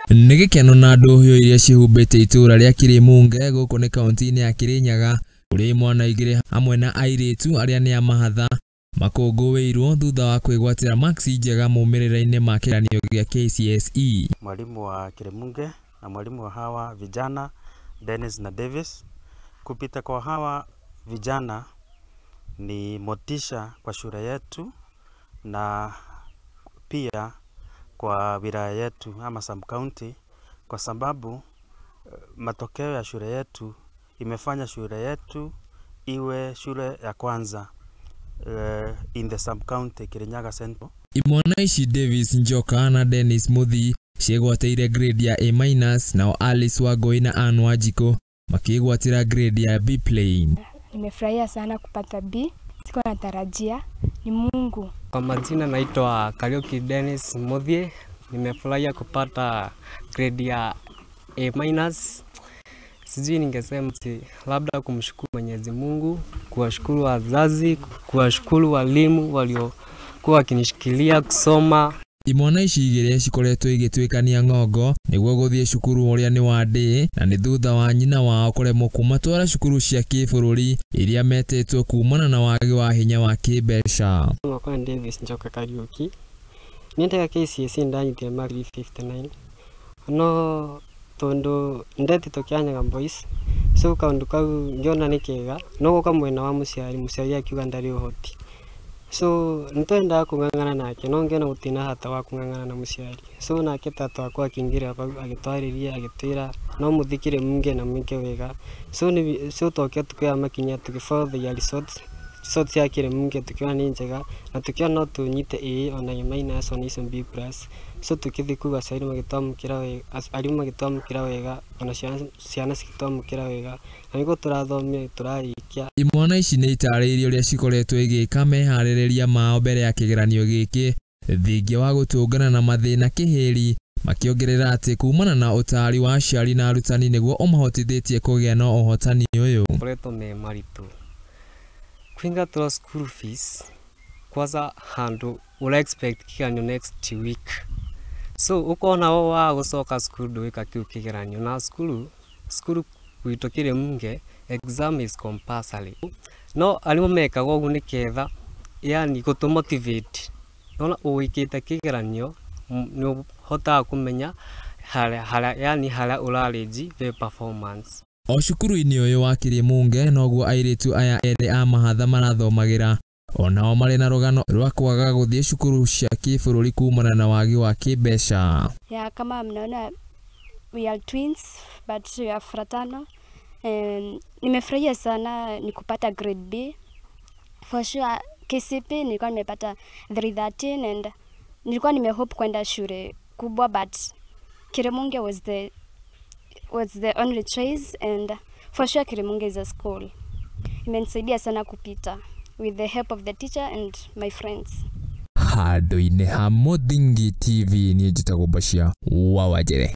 Nĩ gĩkeno na ndũhio iria cihumbĩte itũra rĩa Kĩrĩmunge gũkũ nĩ kaunti-inĩ ya Kĩrĩnyaga kũrĩ imwana igĩrĩ hamwe na airĩtu arĩa nĩ a mahatha makũngũĩirwo thutha wa kwĩgwatĩra maksi njega maumĩrĩra-inĩ ma kĩgeranio gĩa KCSE. Mwalimu wa Kĩrĩmunge na mwalimu wa hawa vijana Dennis na Davis. Kupita kwa hawa vijana ni motisha kwa shule yetu na pia kwa wilaya yetu ama sub county, kwa sababu matokeo ya shule yetu imefanya shule yetu iwe shule ya kwanza in the sub county Kirinyaga Central. Imwana ici Davis Njoka na Dennis Muthi ciĩgwatĩire grade ya A- nao Alice Wangui na Ann Wanjikũ makĩgwatĩra grade ya B plain. Nimefurahia sana kupata B, sikuwa natarajia, ni Mungu. Kwa majina naitwa Kariuki Dennis Muthie, nimefurahia kupata grade ya A-. Sijui ningesema labda kumshukuru Mwenyezi Mungu, kuwashukuru wazazi, kuwashukuru walimu waliokuwa wakinishikilia kusoma. Imwana ici igĩrĩ cikoretwo igĩtuĩkania ng'ongo nĩguo gũthiĩ cukuru ũrĩa nĩ wa ndĩ na nĩ thutha wa nyina wao kũremwo kũmatwara cukuru cia kĩbũrũri iria metĩtwo kumana na wagi wa hinya wa kĩmbeca. Mwaka Davis Njoka Kariuki nĩndeka KCSE ndanyitire mark 59 no tondu ndetĩtwo Kianyaga Boys, so kaundu kau ngiona nĩ kega no gũka mwena wa mũciari, mũciari akiuga ndarĩ ũhoti, so nitwendaga kũng'ang'ana nake no ngiona gũtina hata wa kũng'ang'ana na mũciari, so nake tata wakwa akĩingĩra bau agĩtwarĩria agĩtwĩra no mũthiĩ Kĩrĩmunge na mwĩke wega, so so tokĩa tukĩoya makinya tũgĩ the results results ya Kĩrĩmunge tukiona nĩ njega na tukiona no tũnyite A ona A minus ona icio B plus, so tukĩthiĩ kũu aciari magĩtwamũkĩra wega, arimũ magĩtwamũkĩra wega ona ciana cigĩtwamũkĩra wega na nĩguo tũrathomire tũrarĩkia. Imwana ici nĩ itarĩirie ũrĩa cikoretwo igĩka meharĩrĩria mao mbere ya kĩgeranio gĩkĩ thingia wa gũtũngana na mathĩna kĩhĩri, makĩongerera atĩ kumana na ũtaari wa aciari na arutani nĩguo ũmahotithĩtie kũgĩa na ũhotani ũyũ. Koretwo me maritũ kwingatũra school fees kwanza handu ura expect kigeranio next week, so ukona wo wa gucoka cukuru ndwika kiu kigeranio na cukuru gwitũ Kĩrĩmunge exam is compulsory, no arimũ mekaga ũguo nĩketha yani gũtũ motivate nona ũikĩte kĩgeranio nĩ ũhotaga kũmenya harĩa yani harĩa ũrarĩnji the performance. O cukuru-inĩ ũyũ wa Kĩrĩmunge noguo airĩtu aya erĩ a mahatha marathomagĩra onao marĩ na rũgano rwa kwaga gũthiĩ cukuru cia kĩbũrũri kumana na wagi wa kĩmbeca. Ya kama mnaona we are twins but we are fraternal. Nimefurahia sana ni kupata grade B. For sure KCP nilikuwa nimepata 313 and nilikuwa nimehope kwenda shule kubwa but Kĩrĩmunge was the only choice and for sure Kĩrĩmunge is a school. Imenisaidia sana kupita with the help of the teacher and my friends. Handũ-inĩ ha Mũthingi TV niĩ njĩtagwo Bashir wa Wanjere.